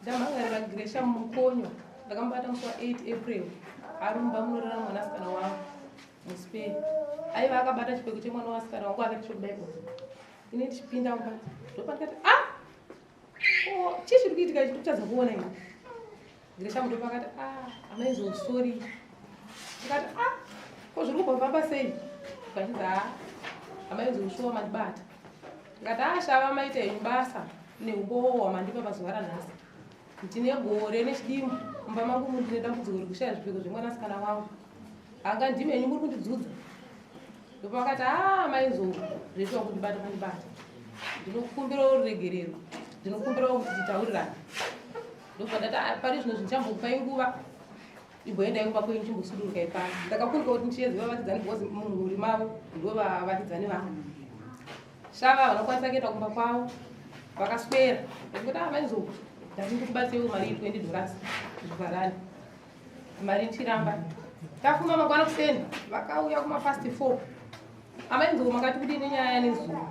Ndamhangarira Gresham Mukonyo, ndakamubata musi wa8 April ari mumba munorara mwanasikana wangu muSpain. Aiva akabata chipfeko chemwana wasikana wangu akati chokudai ko. Ini ndichipinda mumba ndopandikati ah, oh, chii chiri kuitika ichi ndikutadza kuona ini. Gresham ndopakati ah, amai Nzou sorry. Ndikati ah, ko zviri kumbofamba sei? Ndikati ah, amai Nzou shuwa mandibata. Ndikati ah, shava maita henyu basa neumbowo hwamandipa pazuva ranhasi. Ndine gore nechidimbu mumba mangu muri ndine dambudziko rekushaya zvipfeko zvemwanasikana wangu. Anga ndimi henyu muri kundidzudza. Ndopakati ah, amai Nzou zveshuwa kundibata mandibata. Ndinokumbirawo ruregerero. Ndinokumbirawo kuti titaurirane. Ndobva ndati ah, pari zvino zvichambokupai nguva imboendai kumba kwenyu chimbosudurukai pano. Ndakakundika kuti ndichiedze vavakidzani because mumhuri mavo ndo vavakidzani vangu. Shava vanokwanisa kuenda kumba kwavo vakaswera ndikuti ah, mai Nzou ndati ndikubatsirewo mari iyi 20 dollars zvivharani mari ndichiramba. Tafuma mangwana kuseni vakauya kuma past 4. Amai Nzou makati kudii nenyaya yanezuro?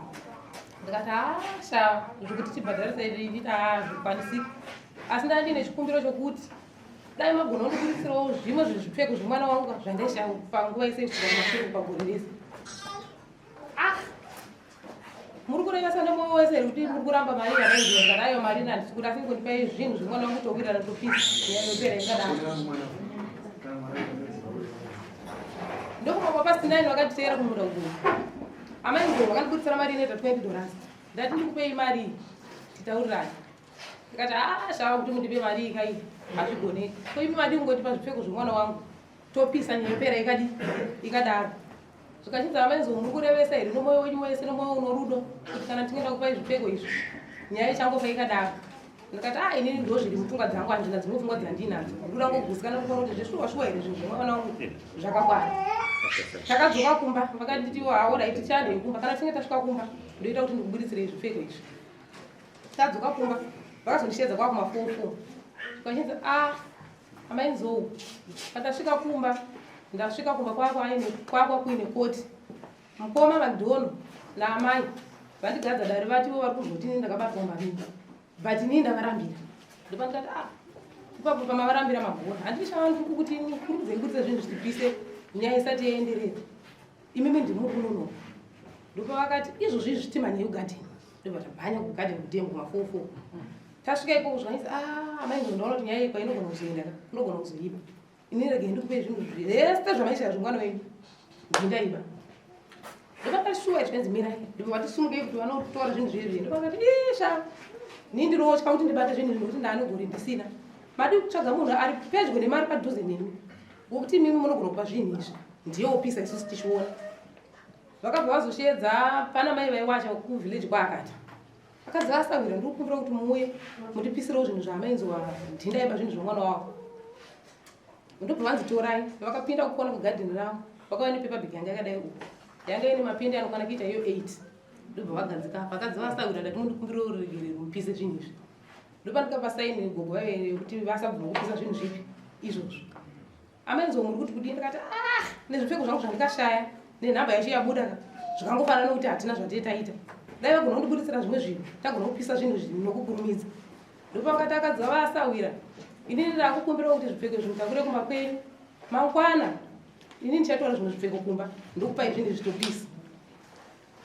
Ndikati ah, shava zvekuti tibhadharise nditi ah, zvikwanisika asi ndanga ndine chikumbiro chokuti dai magona kundibuditsirawo zvimwe zvezvipfeko zvemwana wangu zvandaishaya panguva yese kusvika kumashure pagore rese. Ah, muri kurevesa nemwoyo wese here kuti muri kuramba mari yamaizoenda nayo mari handisi kuda asi ngondipai zvinhu zvemwana wangu towirirana topisa nyaya yopera ingadaro. Ndokuma kwapast 9 vakanditeera kumunda uku. Amai Nzou vakandibuditsira mari inoita 20 dollars. Ndati ndikupei mari iyi titaurirane. Ndikati ah, shava kuti mundipe mari iyi kai hazvigoneki. Ko imi madii kungotipa zvipfeko zvemwana wangu topisa nyaya yopera ikadi ikadaro. Zvikachinzi amai Nzou muri kurevesa here nomwoyo wenyu wese nomwoyo unorudo kuti kana tinge ndakupai zvipfeko izvi nyaya ichangofa ikadaro. Ndikati ah, inini ndo zviri mupfungwa dzangu, handina dzimwe pfungwa dzandinadzo. Ndoda kugutsikana kuona kuti zveshuwa shuwa here zvinhu zvemwana wangu zvakakwana. Takadzoka kumba vakanditiwo hawo right tichande kumba kana tinge tasvika kumba ndoita kuti ndikubuditsire zvipfeko izvi. Tadzoka kumba vakazondisheedza kwava kuma 4 4. Zvikachinzi ah, amai Nzou patasvika kumba ndasvika kumba kwakwa kuine koti mukoma McDonald naamai vandigadza dare vativo vari kuzoti ini ndakabatwa mavimba but inini ndavarambira. Ndopandikati ah, ipapo pamavarambira magona handiti shava ndiri kukuti kurudzei kuitisa zvinhu zvitipise nyaya isati yaenderera imimi ndimuri kunonoka. Ndopavakati izvozvi izvi timhanyei kugadheni. Ndobva tamhanya kugadheni kudembo kuma 4 4. Tasvika ikoko zvikanzi ah, amai Nzou ndaona kuti nyaya iyi kwainogona kuzoenda ka inogona kuzoipa. Ini rege ndikupei zvinhu zvese zvamaishaya zvemwana wenyu ndindaiba. Ndopakashuwa zvikanzi mirai ndobva vatisunungei kuti vanotora zvinhu zviye zviye. Ndopakati isha ini ndinotya kuti ndibate zvinhu izvi nekuti ndaane gore ndisina. Madi kutsvaga munhu ari pedyo nemi ari padhuze nemi wokuti imimi munogona kupa zvinhu izvi ndiye wopisa isusu tichiona. Vakabva vazosheedza pana mai vaiwacha kuvillage kwaakati. Akadzi asahwira ndiri kukumbira kuti muuye mundipisirewo zvinhu zvaamai Nzou ndindaiba zvinhu zvemwana wavo. Ndobva vanzi torai. Vakapinda kukona kugadheni ravo vakauya nepepa bag yanga yakadai uku yanga ine mapende anokwana kuita iyo 8. Ndobva vagadzika apa. Vakadzi vasahwira ndati mundikumbire ruregerero mupise zvinhu izvi. Ndopandikapa saini gogo vaive yekuti vasabvuma kupisa zvinhu zvipi izvozvo. Amai Nzou muri kuti kudii? Ndikati ah, nezvipfeko zvangu zvandikashaya nenhamba yacho yabuda ka zvakangofanana nokuti hatina zvatee taita. Dai vagona kundibuditsira zvimwe zvinhu tagona kupisa zvinhu izvi nokukurumidza. Ndopakati akadzi vasahwira inini ndakukumbirawo kuti zvipfeko izvi mutakure kumba kwenyu mangwana ini ndichatora zvimwe zvipfeko kumba ndokupai zvinhu izvi topisa.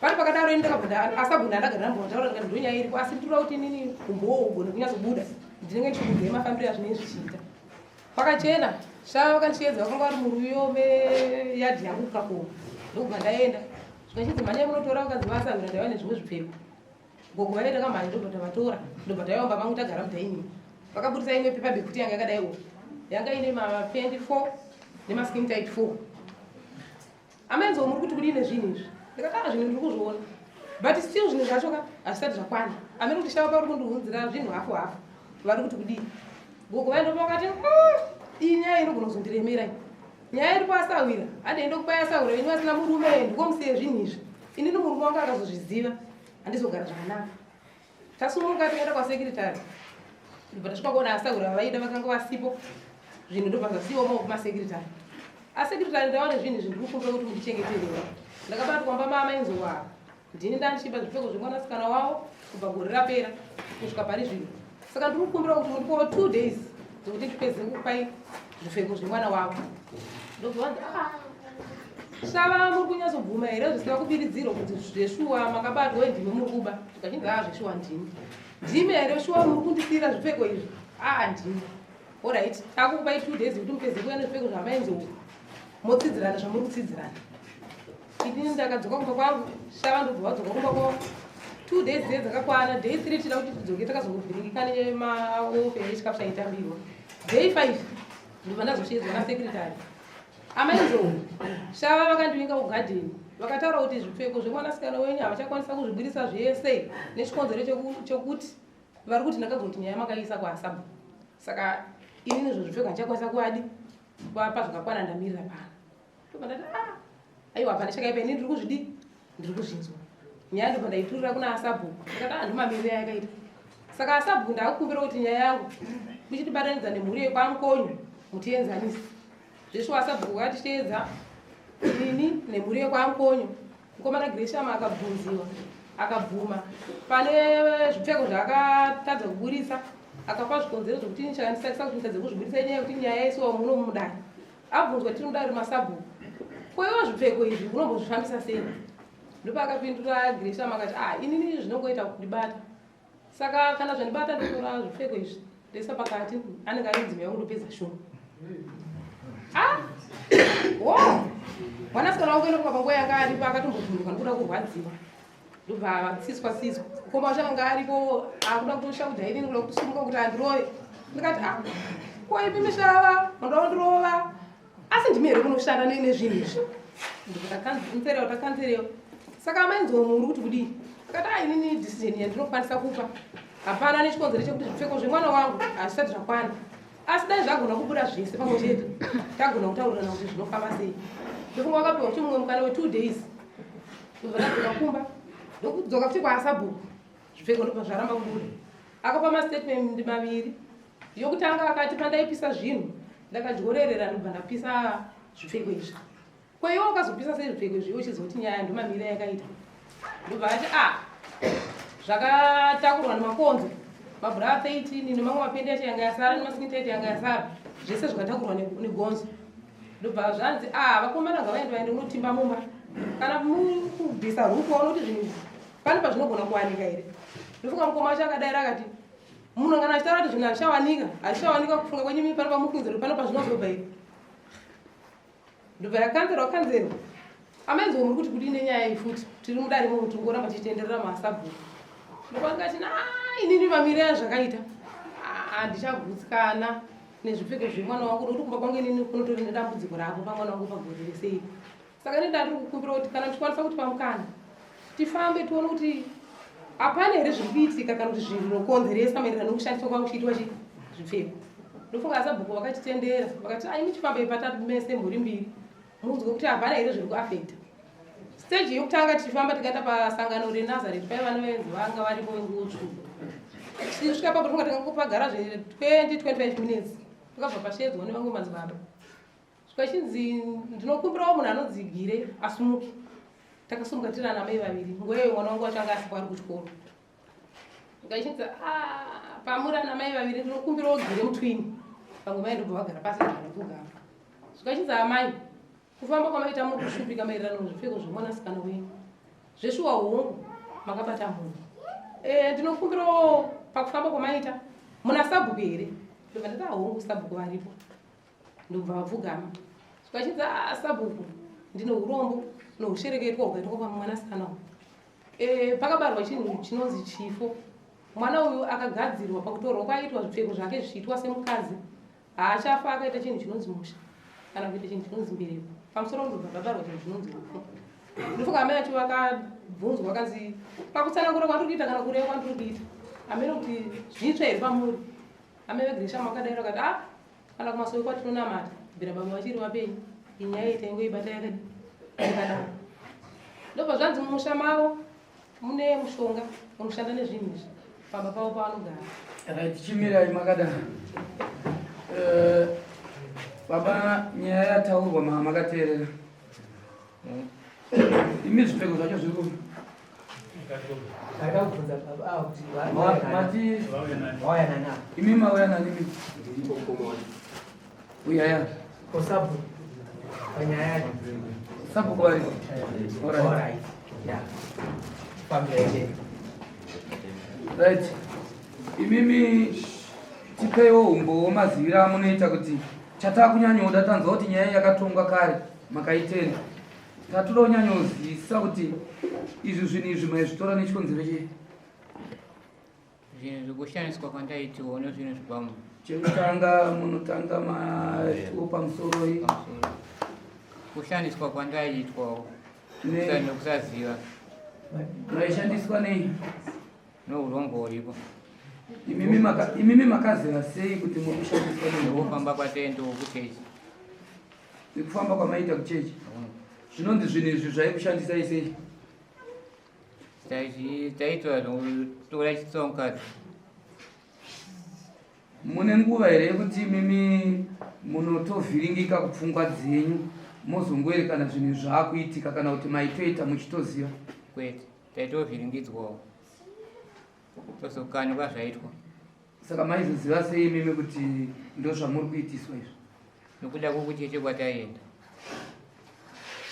Pari pakadaro ini ndakabva asabvunda ndagara ndambotaura ndikati ndonyaya iripo asi ndinoda kuti inini umbowo ugone kunyatsobuda ndinenge ndichikuudzai mafambiro azvinenge zvichiita. Pakachena shava vakandisheedza vakanga vari muruyo meyadhi yangu kukakomo ndokubva ndaenda zvikachinzi mhanyai munotora vakadzi vasahwira ndaiva nezvimwe zvipfeko gogo vaive takamhanya ndobva tavatora ndobva taiva mumba mangu tagara mudining vakabudisa imwe pepa bag kuti yanga yakadai uku yanga ine mapendi 4 nemaskin tight 4. Amai Nzou muri kuti kudii nezvinhu izvi? Ndikati ah zvinhu ndiri kuzviona but still zvinhu zvacho ka hazvisati zvakwana. Amene kuti shava pauri kundiunzira zvinhu hafu hafu vari kuti kudii? Gogo vaenda vakati iyi nyaya inogona kuzondiremera iyi. Nyaya iri kwasahwira handei ndokupai asahwira venyu vasina murume ndikomusiye zvinhu izvi. Inini murume wangu akazozviziva handizogara zvakanaka. Tasumuka toenda kwasekretary ndobva tasvika kuona asahwira vavaida vakanga vasipo zvinhu ndobva zvasiiwa maoko masekretary. Asekretary ndaona zvinhu izvi ndiri kukumbira kuti mundichengeterewo. Ndakabatwa mumba maamai Nzou ava. Ndini ndandichiba zvipfeko zvemwanasikana wavo kubva gore rapera kusvika pari zvino. Saka ndiri kukumbira kuti mundipewo 2 days dzekuti ndipedze kukupai zvipfeko zvemwana wavo. Ndobva vanzi, ah, Shava muri kunyatsobvuma here zvisina kubiridzirwa kuti zveshuwa makabatwa ndimi muri kuba? Tikachinzi haa zveshuwa ndimi. Ndimi here shuwa muri kundisiira zvipfeko izvi? Aa ndimi. Orit, takukupai 2 days kuti mupedze kuuya nezvipfeko zvamainzou motsidzirana zvamuri kutsidzirana. Inini ndakadzoka kumba kwangu, Shava ndobva vadzoka kumba kwavo. 2 days dziye dzakakwana, day 3 tida kuti tidzoke takazongovhiringika nemaofe echikafu chaitambirwa. Day 5 ndobva ndazosheedzwa nasecretary. Amai Nzou, Shava vakandivinga kugadheni vakataura kuti zvipfeko zvemwanasikana wenyu havachakwanisa kuzvibudisa zvese nechikonzero chokuti vari kuti ndakanzwa kuti nyaya makaiisa kwaasabhu saka inini izvo zvipfeko handichakwanisa kuvadi kuvapa zvakakwana ndamirira pano. Ndobva ndati ah, aiwa hapana chakaipa ini ndiri kuzvidi ndiri kuzvinzwa nyaya ndobva ndaiturira kuna asabhuku ndikati ah ndomamiriro yakaita saka asabhuku ndakukumbira kuti nyaya yangu muchitibatanidza nemhuri yekwamukonyo mutienzanise. Zveshuwa sabhuku vakatiteedza ini nemhuri yekwaMkonyo. Mukomana Gresham akabvunziwa akabvuma pane zvipfeko zvaakatadza kuburitsa akapa zvikonzero zvekuti ini chakandisakisa kuti nditadze kuzviburitsa inyaya yekuti nyaya yaisiwa muno mudare. Abvunzwa tiri mudare masabhuku ko iwo zvipfeko izvi unombozvifambisa sei? Ndopaakapindura Gresham akati ah inini zvinongoita kundibata Saka kana zvandibata ndotora zvipfeko izvi ndoisa pakati anenge ari mudzimai wangu ndopedza shungu. Ah! Wo! Mwanasikana wangu inokupa panguva yanga aripo akatombovhunduka nokuda kurwadziwa. Ndobva atsiswa tsiswa. Mukoma wacho anga aripo akuda kutoshaudha inini kuda kutisumuka kuti andirove. Ndikati ah ko imi mishava munoda kundirova asi ndimi here munoshanda nezvinhu izvi ndikatakanzerewa takanzerewa saka amai nzou muri kuti kudii akati a inini decision yandinokwanisa kupa hapana nechikonzero chekuti zvipfeko zvemwana wangu hazvisati zvakwana asi dai zvagona kubuda zvese pamwe chete tagona kutaurirana kuti zvinofamba sei ndofunga wakapiwa kuti mumwe mukana we2 days ndobva ndadzoka kumba ndokudzoka futi kwaasabhuku zvipfeko ndobva zvaramba kubuda akapa mastatement maviri Yokutanga akati pandaipisa zvinhu ndakadyorerera ndobva ndapisa zvipfeko izvi. Ko iwe wakazopisa sei zvipfeko izvi iwe uchizoti nyaya ndomamira yakaita. Ndobva ati a ah, zvakatakurwa nemakonzo mabhura 13 nemamwe mapendi acho yanga yasara nemasinitaiti yanga yasara zvese zvakatakurwa negonzo. Ndobva zvanzi a ah, vakomana ngavaende vaende kunotimba mumba kana mukubvisa rufu waona kuti zvinhu izvi pane pazvinogona kuwanika here. Ndofunga mukoma wacho akadaira akati Munhu kana achitaura kuti zvinhu hazvichawanika, hazvichawanika kufunga kwenyu imi pano pamukunzero pano pazvinozobva here? Ndobva yakanzerwa kanzerwa. Amai Nzou muri kuti kudii nenyaya iyi futi? Tiri mudare muno tingoramba tichitenderera masabhuku. Ndopanga china inini mamiriro azvakaita. Handichagutsikana nezvipfeko zvemwana wangu nokuti kumba kwangu inini kunotori nedambudziko rako pamwana wangu pagore rese iri. Saka ini ndandiri kukumbira kuti kana muchikwanisa kutipa mukana tifambe tione kuti hapana here zviri kuitika kana kuti zvinokonzeresa maererano nekushandiswa kwangu kuchiitwa chi zvipfeko. Ndofunga asabhuku vakatitendera vakati ai muchifamba ipatatu mese mhuri mbiri munzwe kuti hapana here zviri kuafekta. Stage yokutanga tichifamba tikaenda pasangano reNazareth paiva nevaenzi vanga varipo venguo tsvuku. Tichisvika papo tofunga takangopagara zve 20 25 minutes takabva pasheedzwa nevamwe madzibaba. Zvichinzi ndinokumbirawo munhu anonzi Gire asumuke. Takasumuka tiri ana mai vaviri. Nguva iyoyo mwana wangu wacho anga asipo ari kuchikoro. Ndikachinzi ah, pamuri ana mai vaviri ndinokumbirawo Gire mutwini. Vamwe mai ndobva vagara pasi ndikada kugara. Zvikachinzi amai, kufamba kwamaita muri kushupika maererano nezvipfeko zvemwanasikana wenyu. Zveshuwa hongu makabata munhu. Eh, ndinokumbirawo pakufamba kwamaita muna sabhuku here? Ndobva ndati ah, hongu sabhuku varipo. Ndobva vapfugama zvikachinzi ah, sabhuku ndine urombo noushereketwa hukaitwa pamwanasikana uyu. E, pakabarwa chinhu chinonzi chifo. Mwana uyu akagadzirwa pakutorwa kwaitwa zvipfeko zvake zvichiitwa semukadzi. Haachafa akaita chinhu chinonzi musha kana kuita chinhu chinonzi mbereko. Pamusoro ndobva pabarwa chinhu chinonzi rufu. Ndofunga amai vacho vakabvunzwa vakanzi pakutsanangura kwandiri kuita kana kureva kwandiri kuita amene kuti zvitsva here pamuri. Amai veGresham vakadaira vakati ah Kana kumasowe kwatinonamata kubvira baba vachiri vapenyu inyaya iyi taingoibata yakadi yakadaro. Ndobva zvanzi mumusha mavo mune mushonga unoshanda nezvinhu izvi pamba pavo pavanogara. Right, chimirai makadaro. Eh, baba nyaya yataurwa makateerera. Imi zvipfeko zvacho zviri kupi? Ndaida kubvunza baba ava kuti Mati vauya nani ava? Imi mauya nani imi? Ndiripo mukomana. Uyaya. Ko sabhuku panyaya yacho. Sabhuku varipo. Alright. Alright. Yeah. Fambira ichete. Right. Imimi tipeiwo umbowo maziviro amunoita kuti chatakunyanyoda tanzwa kuti nyaya yakatongwa kare makaitenda. Tatoda kunyanyozivisa kuti izvi zvinhu izvi maizvitora nechikonzero chei? Zvinhu zvekushandiswa kwandaitiwo nezvinhu zvepamwe. Chekutanga munotanga matiwo pamusoroi? Pamusoro. Kushandiswa kwandaiitwawo nekusaziva. Maishandiswa nei? Nourombo huripo. Imimi makaziva sei kuti muri kushandiswa neurombo? Nekufamba kwataendawo kuchechi. Nekufamba kwamaita kuchechi? Zvinonzi zvinhu izvi zvaikushandisai sei? Taitwa zvokutora chitsonga. Mune nguva here yekuti imimi munotovhiringika kupfungwa dzenyu mozongoerekana zvinhu zvaakuitika kana kuti maitoita muchitoziva? Kwete, taitovhiringidzwawo tozokanuka zvaitwa. Saka maizoziva sei imimi kuti ndozvamuri kuitiswa izvi? Nokuda kwokucheche kwataienda.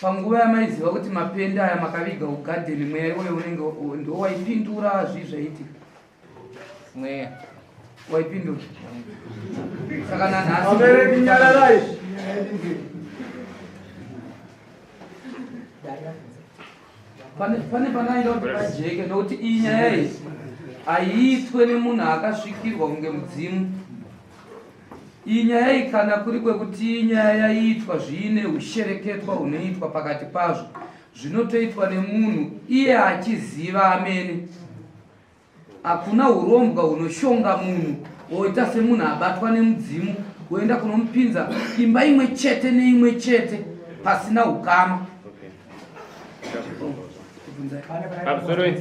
Panguva yamaiziva kuti mapenda aya makaviga kugadheni, mweya iwoyo unenge ndo waipindura zvii zvaiitika? Mweya waipindura. Saka nanhasi Vabereki nyararai. Pane panaida kuti pajeke nokuti iyi nyaya iyi haiitwe nemunhu akasvikirwa kunge mudzimu. Iyi nyaya iyi kana kuri kwekuti nyaya yaiitwa zviine ushereketwa hunoitwa pakati pazvo, zvinotoitwa nemunhu iye achiziva amene. Hakuna hurombwa hunoshonga munhu woita semunhu abatwa nemudzimu woenda kunomupinza imba imwe chete neimwe chete pasina ukama. Pamusoro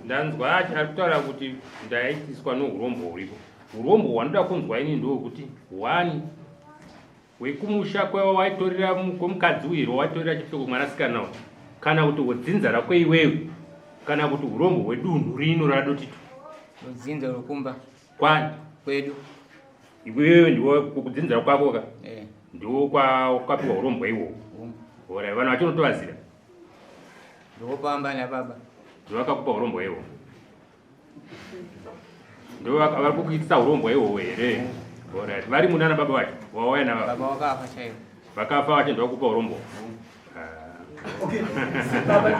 ndanzwa ari kutaura kuti ndaitiswa nourombo huripo. Urombo hwanoda kunzwa ini ndokuti one wekumusha kwaiva waitorera kwemukadzi uyu waitorera chipfeko mwanasikana uyu kana kuti wedzinza rako iwewe kana kuti urombo hwedunhu rino radotito. Rudzinza rwekumba kwani kwedu. Iwewe ndiwo kudzinza kwako ka ndiwo kwakapiwa urombo iwowo. Ora vanhu vachinotovazira. Ndopamba nababa. Ndovakakupa urombo iwowo. Ndo vari kukuitisa urombwa iwowo here? Alright. Vari munana baba vacho wauya navo? Baba vakafa chaivo. Vakafa vacho ndovakupa urombwa. Okay. Baba,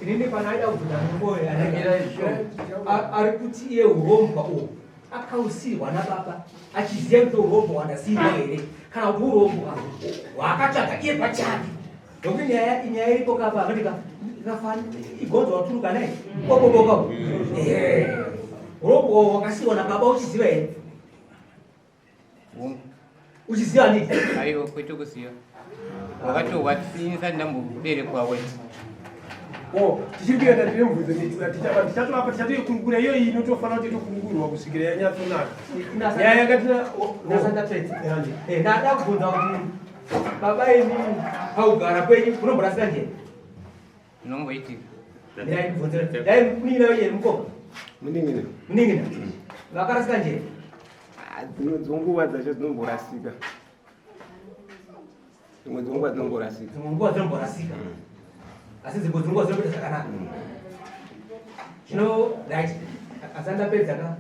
Inini panaida kubvunza mukoyo ari kuti iye urombwa uhu akausirwa nababa achiziva kuti urombwa hwandasiirwa here kana kuti urombwa hwaakatsvaga iye pachake. Nokuti nyaya inyaya iripo kapa akati ka kafani igonzo waturuka naye boboboka. Eh. Urombwa hwakasiiwa nababa uchiziva here? Uchiziva nini? Aiwa, kwete kuziva. Wakatohwa ndisati ndamboberekwa we. Oh, tichiri kuenda tine mubvunzo tichatovapa tichatoikurukura iyoyi inotofanira kuti itokurukurwa kusvikira yanyatsonaka. Nyaya yakatina ndasandapedza. Eh, ndada kubvunza kuti baba imi paugara kwenyu munomborasika njere? Zvinomboitika. Ndai kubvunzira. Dai munin'ina wenyu here mukoma? Munin'ina. Munin'ina. Vakarasika njere? Ah, dzimwe dzenguva dzacho dzinomborasika. Dzimwe dzenguva dzinomborasika. Dzimwe nguva dzinomborasika. Asi dzimwe dzenguva dzinoita zvakanaka. Zvino right, asi andapedza ka.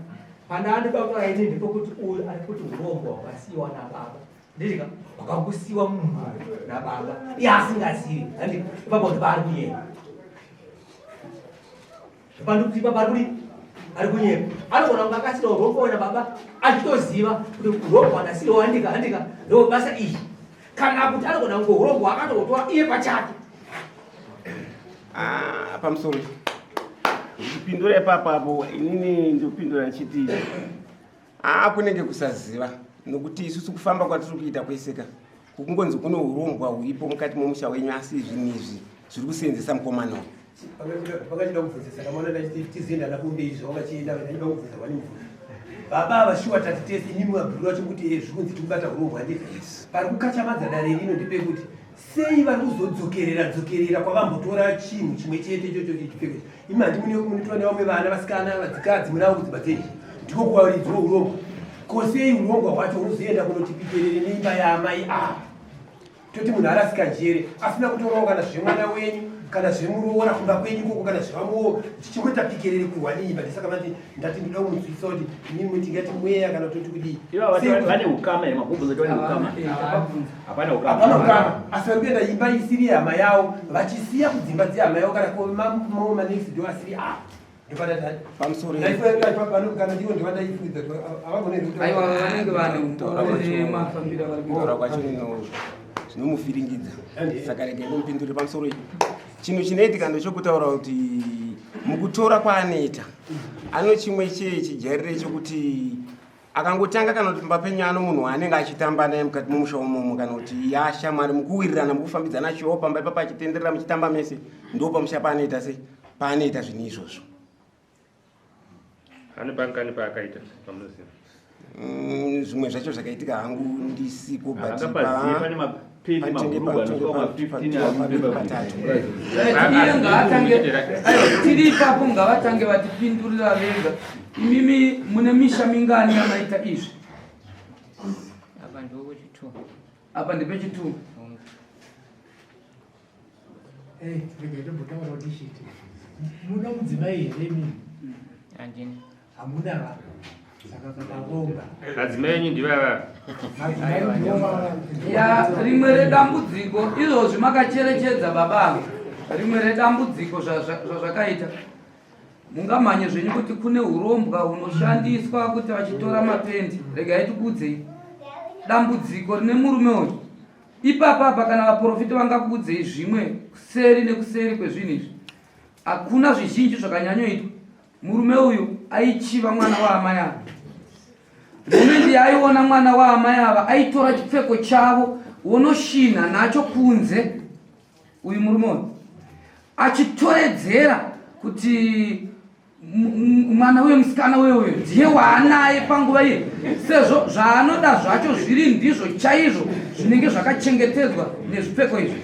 Pandaandoda kutaura ini ndepekuti uyu ari kuti urombo hwakasiyiwa nababa. Ndizvika hwakakusiyiwa munhu nababa. Iye asingazivi. Handi ipapo ndipo ari kunyepa. Pandikuti baba ari kudii? Ari kunyepa. Anogona kunge akasiira urombo wena baba achitoziva kuti urombo hwandasiira wandika handika ndo basa iyi. Kana kuti anogona kunge urombo hwaakatotora iye pachake. Ah, pamusoro ndichipindura ipapo apo inini ndikupindura ndichiti aa kunenge kusaziva nokuti isusu kufamba kwatiri kuita kweseka kukungonzi kune urombwa huripo mukati momusha wenyu asi zvinhu izvi zviri kuseenzesa mukomana uyu. Vakachida kubvunzisa kamwana tizienda nakunde izvo vakachienda vachida kubvunza vane mubvunzo. Baba ava shuwa tati tese imimi mabhuru vacho kuti eh, zvikunzi tikubata hurombwa handiti? Pari kukachamadza dare rino ndepekuti sei vari kuzodzokerera dzokerera kwavambotora chinhu chimwe chete ichocho chipfeko ichi. Imi handi mune munotora nevamwe vana vasikana vadzikadzi munavo kudzimba dzenyu. Ndiko kuwaridzwa hurombwa. Ko sei hurombwa hwacho hunozoenda kunoti pikerere neimba yaamai ava? Toti munhu arasika njere asina kutorawo kana zvemwana wenyu kana zvemuroora kumba kwenyu ikoko kana zvevamwewo tichingoita pikerere kurwa neimba ndisaka mati ndati ndoda kumunzwisisa kuti imimi tingati mweya kana toti kudii vane ukama here mabvunzo vane ukama hapana ukama hapana ukama asi vari kuenda imba isiri yehama yavo vachisiya kudzimba dzehama yavo kana kumamwe manext door asiri avo pamusoro Aiwa vanenge vane mafambiro avari kutaura kwacho zvinomuvhiringidza saka rega ndimupindure pamusoro iyi chinhu chinoitika ndechokutaura kuti mukutora kwaanoita ano chimwe chee chijairire chokuti akangotanga kana kuti pamba penyu ano munhu waanenge achitamba naye mukati memusha umomo kana kuti yashamwari mukuwirirana mukufambidzana achiwo pamba ipapa achitenderera muchitamba mese ndo pamusha paanoita sei paanoita zvinhu izvozvo ane pangani paakaita pamunoziva mm, zvimwe zvacho zvakaitika hangu ndisiko tiri ipapo ngavatange vatipindurira vega imimi mune misha mingani yamaita izvi apa ndokuchitu apa ndepechitu rega tombotaura kuti chiti muna mudzimai here imimi handina hamuna va saka kakaromba madzimai enyu ndivava ya rimwe redambudziko izvozvi makacherechedza baba ava rimwe redambudziko zvazvakaita mungamhanye zvenyu kuti kune urombwa hunoshandiswa kuti vachitora mapendi regai tikuudzei dambudziko rine murume uyu ipapa apa kana vaprofita vangakuudzei zvimwe kuseri nekuseri kwezvinhu izvi hakuna zvizhinji zvakanyanyoitwa murume uyu aichiva mwana waamai ava moment yaaiona mwana waamai ava aitora chipfeko chavo wonoshinha nacho kunze uyu murume uyu achitoredzera kuti mwana uyo musikana uyo uyo ndiye waanaye panguva iye sezvo zvaanoda zvacho zviri ndizvo chaizvo zvinenge zvakachengetedzwa nezvipfeko izvi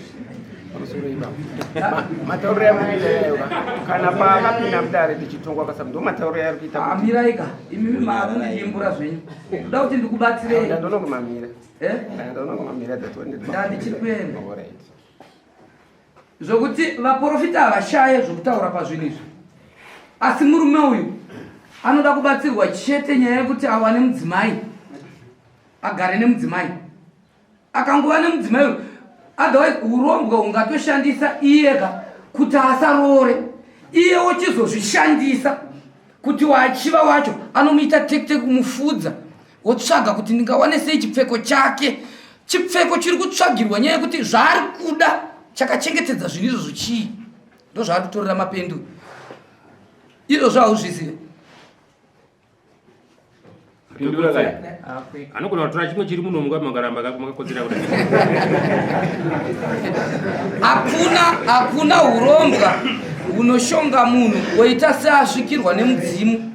matauriro amunoita yayo kana paakapinda mudare tichitongwa kasa ndo matauriro yaari kuita amirai ka imimi maakundiimbura zvenyu ndoda kuti ndikubatsirei ndonongomamira eh? ndonongomamira ndandichiri kuenda zvokuti vaprofita havashaye zvokutaura pazvinhu izvi asi murume uyu anoda kubatsirwa chete nyaya yekuti awane mudzimai agare nemudzimai akangova nemudzimai uyu otherwise urombwa ungatoshandisa iyeka kuti asaroore iye wochizozvishandisa kuti waachiva wacho anomuita tekte kumufudza wotsvaga kuti ndingawane sei chipfeko chake chipfeko chiri kutsvagirwa nyaya yekuti zvaari kuda chakachengetedza zvinhu izvozvo chii ndozvaari kutorera mapendu izvozvo hauzvizive anogona kutora chimwe chiri muno munga makaramba makakodzera kudai hakuna hakuna urombwa hunoshonga munhu woita seasvikirwa nemudzimu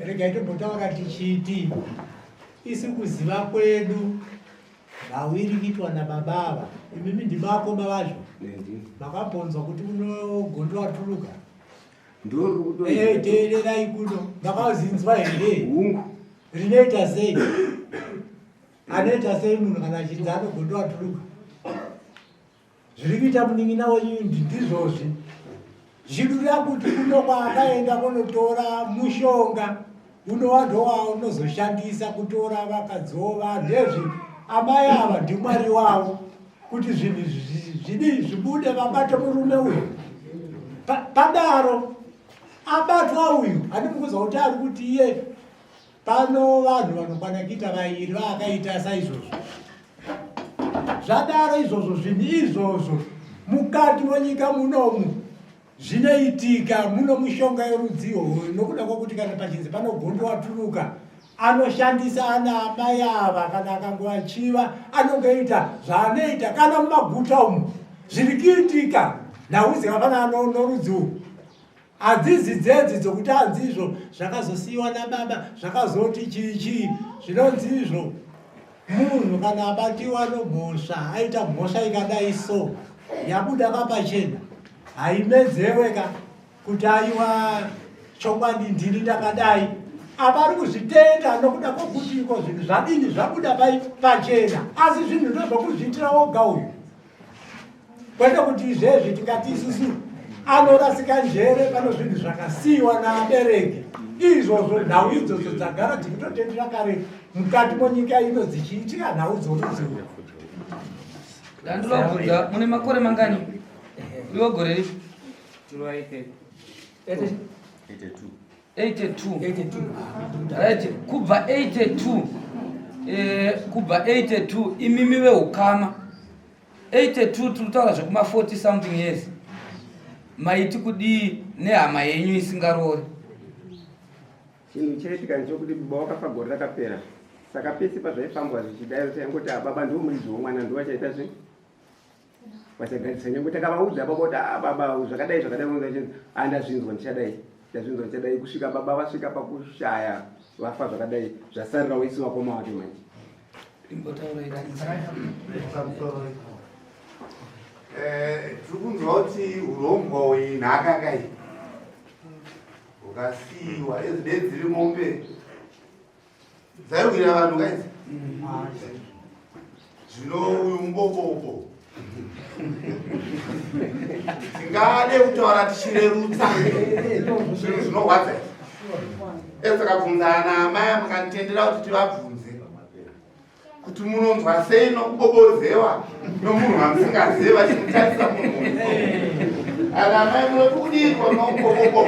regai tombotaura tichiti isu kuziva kwedu nhau iri kuitwa nababa ava imimi ndimakoma vazvo makambonzwa kuti unogondowaturuka eh, teererai kuno makazinzwa here rinoita sei anoita sei munhu kana achinzi anogondowaturuka Zviri kuita munin'ina wenyu ndizvozvi. Zvidura kuti kuno kwaakaenda kunotora mushonga unova ndowaunozoshandisa kutora vakadziwo vanhu ezvi amai ava ndimwari wavo kuti zvinhu zvidii zvibude vabate murume uyu padaro abatwa uyu handimukuzwa kuti ari kuti iye Pano vanhu vanokwana kuita vairi vaakaita saizvozvo. Zvadaro izvozvo zvinhu izvozvo mukati mwenyika munomu zvinoitika muno mushonga yorudzi irworwo nokuda kwokuti kana pachinzi pano gondo waturuka anoshandisa ana amai ava kana akangoachiva anongoita zvaanoita kana mumaguta umu zviri kuitika nhau dzakafanana norudzi urwu. Hadzizi dzedzi dzokuti hanzi izvo zvakazosiyiwa nababa zvakazoti chii chii zvinonzi izvo munhu kana abatiwa nomhosva aita mhosva ikadai so yabuda kapachena haimedzewe ka kuti aiwa chokwadi ndini ndakadai apa ari kuzvitenda nokuda kwokuti iko zvinhu zvadini zvabuda pachena asi zvinhu ndozvokuzviitira woga uyu kwete kuti izvezvi tikati isusu anorasika njere pano zvinhu zvakasiyiwa naabereki izvozvo nhau idzodzo dzagara dzikutotendera kare mukati monyika ino dzichiitika nhau dzorudzi Ndandinobvunza mune makore mangani? Uriwo gore ripi? 82. Right, kubva 82 eh, kubva 82 imimi veukama 82 tiri kutaura zvekuma 40 something years maiti kudii nehama yenyu isingaroori? Chinhu chaitika ndechokuti baba wakafa gore rakapera saka pese pazvaifambwa zvichidai taingoti ah, baba ndiwo muridzi womwana ndiwo vachaita zve vachagadzisa nyange takavaudza baba kuti ah, baba zvakadai zvakadai ah, ndazvinzwa ndichadai ndazvinzwa ndichadai kusvika baba vasvika pakushaya vafa zvakadai zvasarira isu vakoma vake manje eh, tiri kunzwa kuti urombwa uyi nhaka kai ukasiiwa idzi dei dziri mombe dzaiwira vanhu kaidzi zvino uyu mubobobo tingade kutaura tichirerutsa zvinhu zvinorwadza izvi ezakabvunza ana amai mukanditendera kuti tivabvunze kuti munonzwa sei nokubobodzewa nomunhu wamusingazive vachimutarisa munhu ana amai munoti kudii kwamaubobobo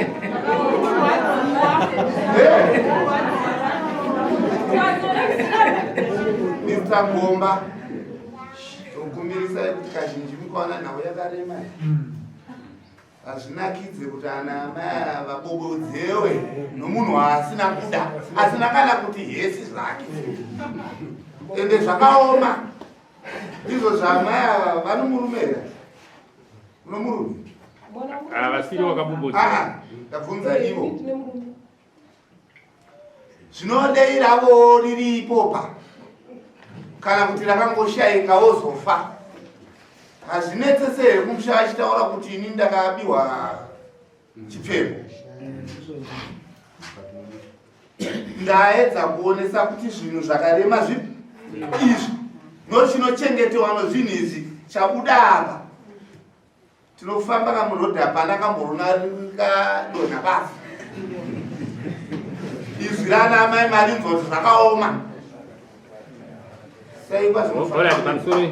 Mr. Gomba tokumbirisai kuti kazhinji mukaona nhau yakarema Hazvinakidze kuti ana amai ava vabobodzewe nomunhu waasina kuda asina kana kuti hesi zvake ende zvakaoma ndizvo zvaamai ava vanomurume here unomurume havasiri wakabobodza ndabvunza ivo Zvinodei ravo riri ipopa kana kuti rakangoshaika wozofa hazvinetsese here kumusha achitaura kuti ini ndakabiwa chipfeko ndaedza kuonesa kuti zvinhu zvakarema zvipi izvi nochinochengetewa nozvinhu izvi chabuda apa Tinofamba kamuroad hapana kamborona kadonha pasi. Izwi rana amai marinzwa kuti zvakaoma. Saikwa zvinofamba. Pamusoro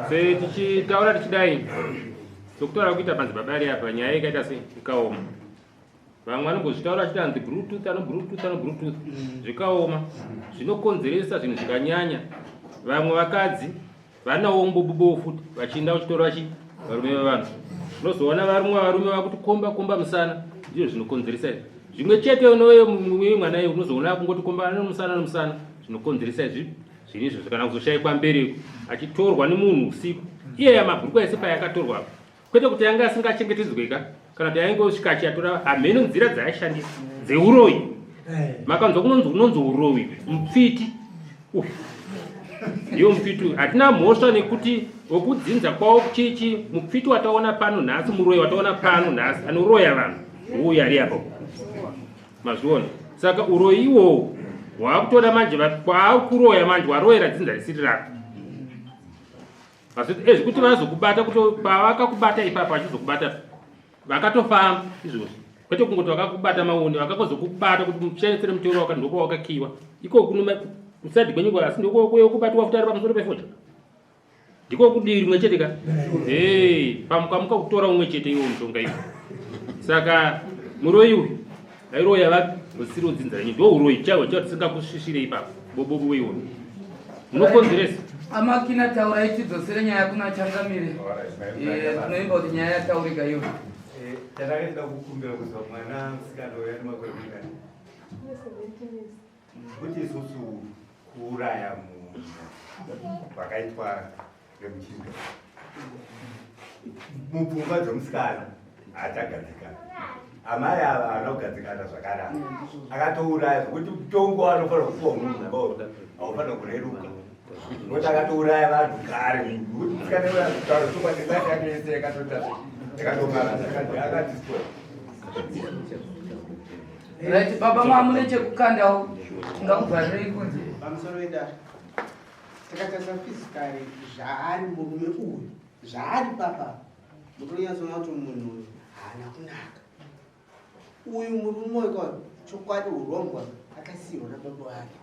se tichitaura tichidai sokutaura kuita panzi baba ari apa nyaya ikaita se ikaoma. Vamwe vanombozvitaura vachiti hanzi bluetooth ano bluetooth ano bluetooth zvikaoma zvinokonzeresa zvinhu zvikanyanya. Vamwe vakadzi vanawo mbobubowo futi vachiinda kuchitora chi varume vevanhu unozoona varume varume vakuti komba komba musana ndizvo zvinokonzeresa izvi zvimwe chete unoye mwana iye unozoona akungoti komba nomusana nomusana zvinokonzeresa izvi zvinhu izvozvo kana kuzoshaikwa mbereko achitorwa nemunhu usiku iye yamabhurukwa ese payakatorwa apa kwete kuti yanga asingachengetedzwe ka kana kuti yaingosvika achiyatora hamheno nzira dzaaishandisa dzeuroyi eh. makanzwa kunonzi unonzi uroyi mupfiti uyu ndiyo mupfiti uyu hatina mhosva nekuti wekudzinza kwavo chichi mupfiti wataona pano nhasi muroyi wataona pano nhasi anoroya vanhu uyu ari apo mazviona saka uroyi iwowo waakutoda manje kwaakuroya manje waroyera dzinza risiri rako Ezvi kuti vazokubata kuti pavakakubata ipapo vachizokubata vakatofamba izvozvi kwete kungoti vakakubata maone vakakozokubata kuti mushandisire mutoro waka ndoko wakakiwa iko kuno kusadi kwenyu asi ndiko kubatwa futi ari pamusoro pefodya ndiko kudii rimwe chete ka hey pamukamuka kutora umwe chete iwo mushonga iwo saka muroyi uyu Airoya vapi usiri udzinza renyu ndo uroyi chaiwo chaiwo tisingakusvisvire ipapo bobobo iwo munokonzeresa. Amakina taurai tidzosere nyaya kuna changamire. Eh, tinoimba kuti nyaya yataurika iyo. Eh, Chandakaida kukumbira kuzwa mwana musikana uyo ane makore mangani? Kuti isusu kuuraya munhu kwakaitwa nemuchinda mupfungwa dzomusikana haachagadzikana. Amai ava havana kugadzikana zvakanaka. Akatouraya zvokuti mutongo waanofanira kupuwa munhu mumba umu haufanira kureruka. Nokuti akatouraya vanhu kare nokuti musikana uya kutaura chokwadi life yake yese yakatoita yakatoparara akadistroy. Right, baba mamune chekukandawo tingakubvarirei kunze. Pamusoro wedare takatarisa physically zvaari murume uyu zvaari papa mutonyatsoona kuti munhu uyu haana kunaka uyu murume uyu ka chokwadi urombwa akasiirwa nababa vake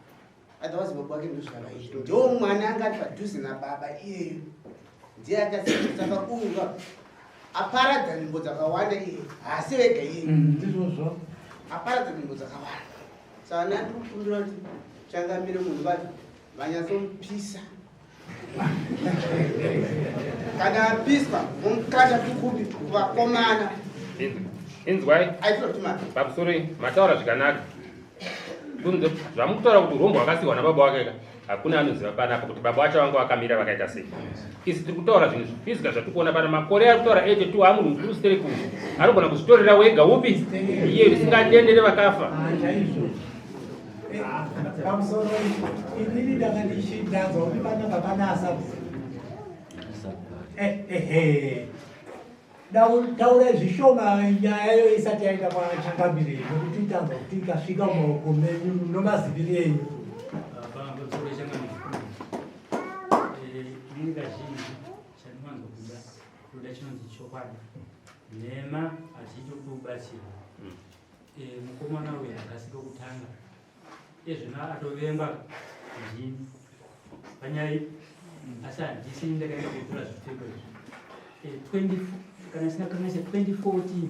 otherwise baba vake ndozvavaita ndo mwana anga ari padhuze nababa iyeyu ndiye akasiirwa saka uyu ka aparadza nzvimbo dzakawanda iye haasi vega iye ndizvozvo aparadza nzvimbo dzakawanda saka ndandiri kukumbira kuti changamire munhu vati vanyatsomupisa kana apiswa mumukata tukupi kuvakomana. Inzwai pamusoro mataura zvikanaka. Kunze zvamukutaura kuti urombo hwakasiiwa nababa wake ka hakuna anoziva panapa kuti baba vacho vanga vakamira vakaita sei. Isi tiri kutaura zvinhu zvifizika zvatiri kuona pana makore ari kutaura 82 amunhu mukuru stereki uyu anogona kuzvitorera wega upi iye usingatendere vakafa. Pamusoro inini ndanga ndichindanzwa kuti panapa pana asabhuku. Ehe. Taurai zvishoma nyaya yo isati yaenda kwachangamire nokuti tanzwa kuti ikasvika mumaoko menyu nomaziviri enyu. Pamusoro changamire. Inini kazhinji chandinowanza kuda kuda chinonzi chokwadi. Nhema hadziiti kuti ubatsirwe. Eh, mukomana uyu hakasi kekutanga ezvino atovengwa ndini panyaya asi handisi ndakaenda kutora zvipfeko izvi eh, 20 kana isina kanganisa 2014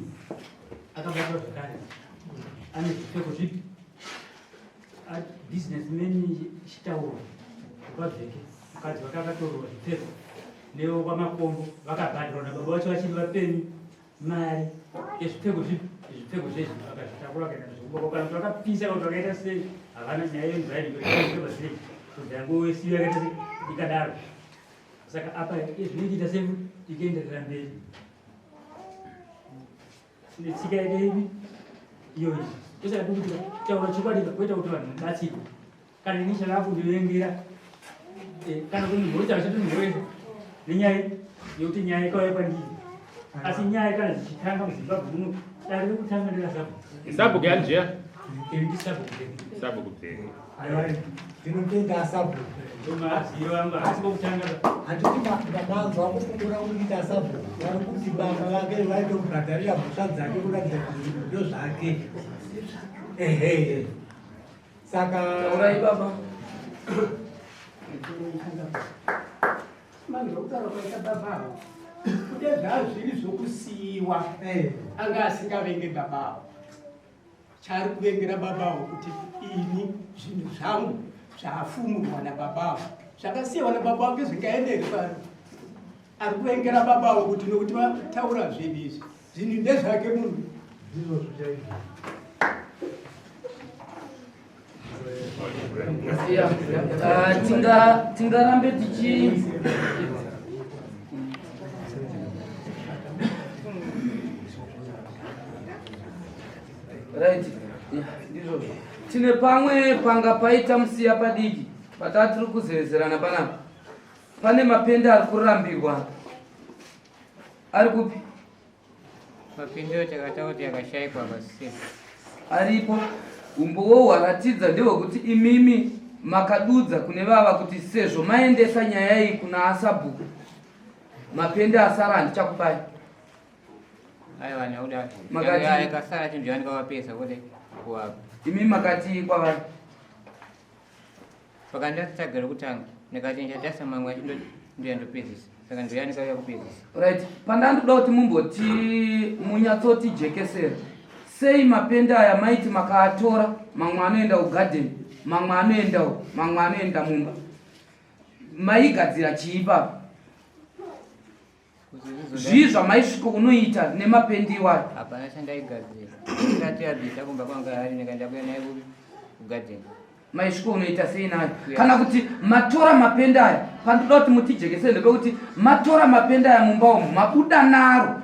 akabatwa zvakare ane zvipfeko zvipi businessman chitauro kwabveke mukadzi wake akatorwa zvipfeko newekwamakombo vakabhadharwa nababa vacho vachiri vapenyu mari yezvipfeko zvipi zvipfeko zvezvi vakazvitakura vakaenda nazvo kumba kana kuti vakapisa kana kuti vakaita sei havana nyaya yemvura kubva yangosiyo yakaita sei ikadaro saka apa zvinoita sei ikaenderera mberi netsika yake ipi iyoyi tosaka tikuti taura chokwadi kwete kuti vanhu mubatsirwe kana ini chakakundivengera eh, kana kundimhoresa vachatondimhoresa nenyaya yekuti nyaya ikauya kwandiri asi nyaya kana dzichitanga muzimbabwe muno dare rekutanga nderasabhuku isabhuku yani zviya ndisabhuku sabhuku bveke ndinotenda sabhuku handiti manzwa kupupura kuita sabhuku vari kuti baba vake vaitobhadharira mhosva dzake kuratidza kuti ndozvake ehe saka taurai baba Manzwa kutaura kwaita baba avo kune zvazviri zvokusiyiwa eh. anga asingavenge baba avo chaari kuvengera baba avo kuti ini zvinhu zvangu zvafumurwa nababa avo zvakasiyiwa nababa vake zvingaenderi pari ari kuvengera baba avo kuti nokuti vataura zvinhu izvi zvinhu ndezvake munhu ndizvozvo chaizvo Ah, tingarambe tichi right ndizvozvo tine pamwe panga paita musiya padiki patatiri kuzevezerana panapa pane mapende ari kurambirwa ari kupi Mapindiro takataura kuti akashaikwa pasina. Aripo. Umbowo hwaratidza ndehwekuti imimi makadudza kune vava kuti sezvo maendesa nyaya iyi kuna asabhuku mapende asara handichakupai. Aiwa neuda. Makati akasara chinhu chandikavapesa kuti kuwapa. Imi makati kwavari. Pakandatsaga rekutanga ndikati ndichatasa mamwe ndoya ndopedzisa saka ndoya ndikauya kupedzisa. Right, pandandoda kuti mumboti munyatsotijekesera sei mapende aya maiti makaatora mamwe anoenda kugarden mamwe anoendawo mamwe anoenda mumba maigadzira chii papa Zvii zvamaisviko unoita nemapendi iwayo? Hapana chandaigadzira. Ndati abvisa kumba kwanga ari ndikaenda kuya naye kugadheni. Maisviko unoita sei nayo? Kana kuti matora mapendi aya, pandoda kuti mutijekesere ndepekuti matora mapendi aya mumba umu mabuda naro.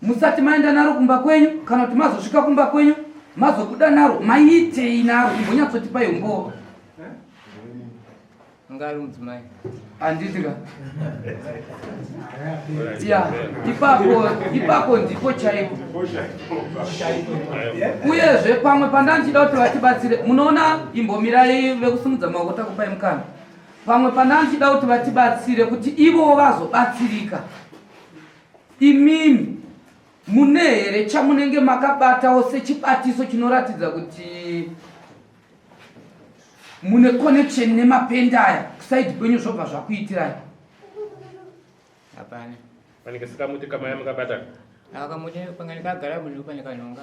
Musati maenda naro kumba kwenyu kana kuti mazosvika kumba kwenyu mazobuda naro maiitei naro imbonyatsotipai umbowo. Anga ari mudzimai. Handiti ka? Ya, ipapo ipapo ndipo chaipo. Uyezve pamwe pandandichida kuti vatibatsire, munoona imbomirai vekusimudza maoko takupai mukana. Pamwe pandandichida kuti vatibatsire kuti ivo vazobatsirika. Imimi mune here chamunenge makabatawo sechibatiso chinoratidza kuti mune connection nemapenda aya kusaidi kwenyu zvobva zvakuitirai? Hapana. Panenge sikamuti kamaya makabata. Akamuti pangani kagara munhu pane kanhonga.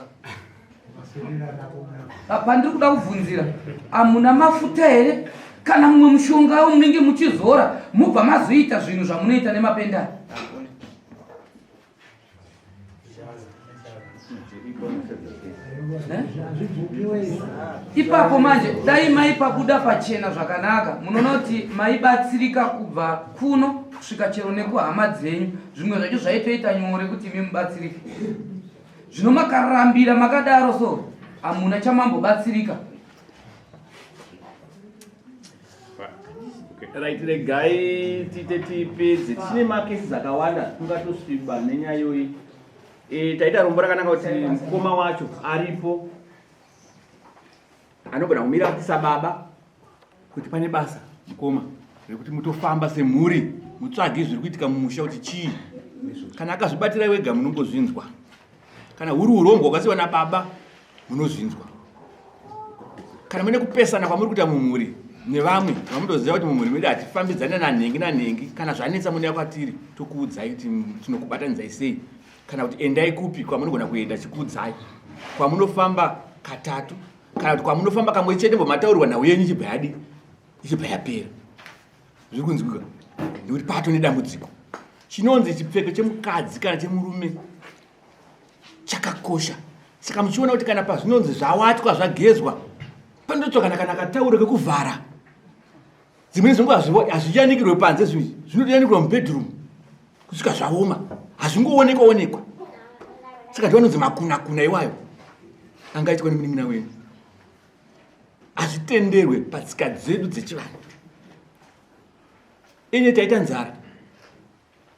Pandiri kuda kubvunzira, hamuna mafuta here kana mumwe mushonga munenge muchizora mobva mazoita zvinhu zvamunoita nemapenda aya? Ipapo manje dai maipabuda pachena zvakanaka, munoona kuti maibatsirika kubva kuno kusvika chero nekuhama dzenyu. Zvimwe zvacho zvaitoita nyore kuti imi mubatsirike. Zvino makarambira makadaro so hamuna chamambobatsirika. Right, regai tiite tipedze. Tine macases akawanda tungatosviba nenyaya iyoyi. E, taita rombo rakanaka kuti mukoma wacho aripo anogona kumira kuti sababa kuti pane basa mukoma rekuti mutofamba semhuri mutsvage zviri kuitika mumusha kuti chii. Kana akazvibatira wega munongozvinzwa, kana huri urombwa hwakasiiwa nababa munozvinzwa, kana mune kupesana kwamuri kuita mumhuri nevamwe vamutoziva kuti mumhuri medu hatifambidzane nanhengi nanhengi, kana zvanetsa munouya kwatiri tokuudzai kuti tinokubatanidzai sei, kana kuti endai kupi kwamunogona kuenda chikuudzai kwamunofamba katatu kana kuti kwamunofamba kamwe chete mbomataurirwa nhau yenyu ichibva yadi ichibva yapera. Zviri kunzwika nekuti pato nedambudziko chinonzi chipfeko chemukadzi kana chemurume chakakosha. Saka muchiona kuti kana pazvinonzi zvawatwa zvagezwa panototsvakana kana katauro kekuvhara. Dzimweni dzenguva hazviyanikirwe panze, zvinhu zvinotoyanikirwa mubedroom kusvika zvaoma, hazvingoonekwa onekwa. Saka ndiwo anonzi makunakuna iwayo angaitwa nemunin'ina wenyu. Hazvitenderwe patsika dzedu dzechivanhu. Ine taita nzara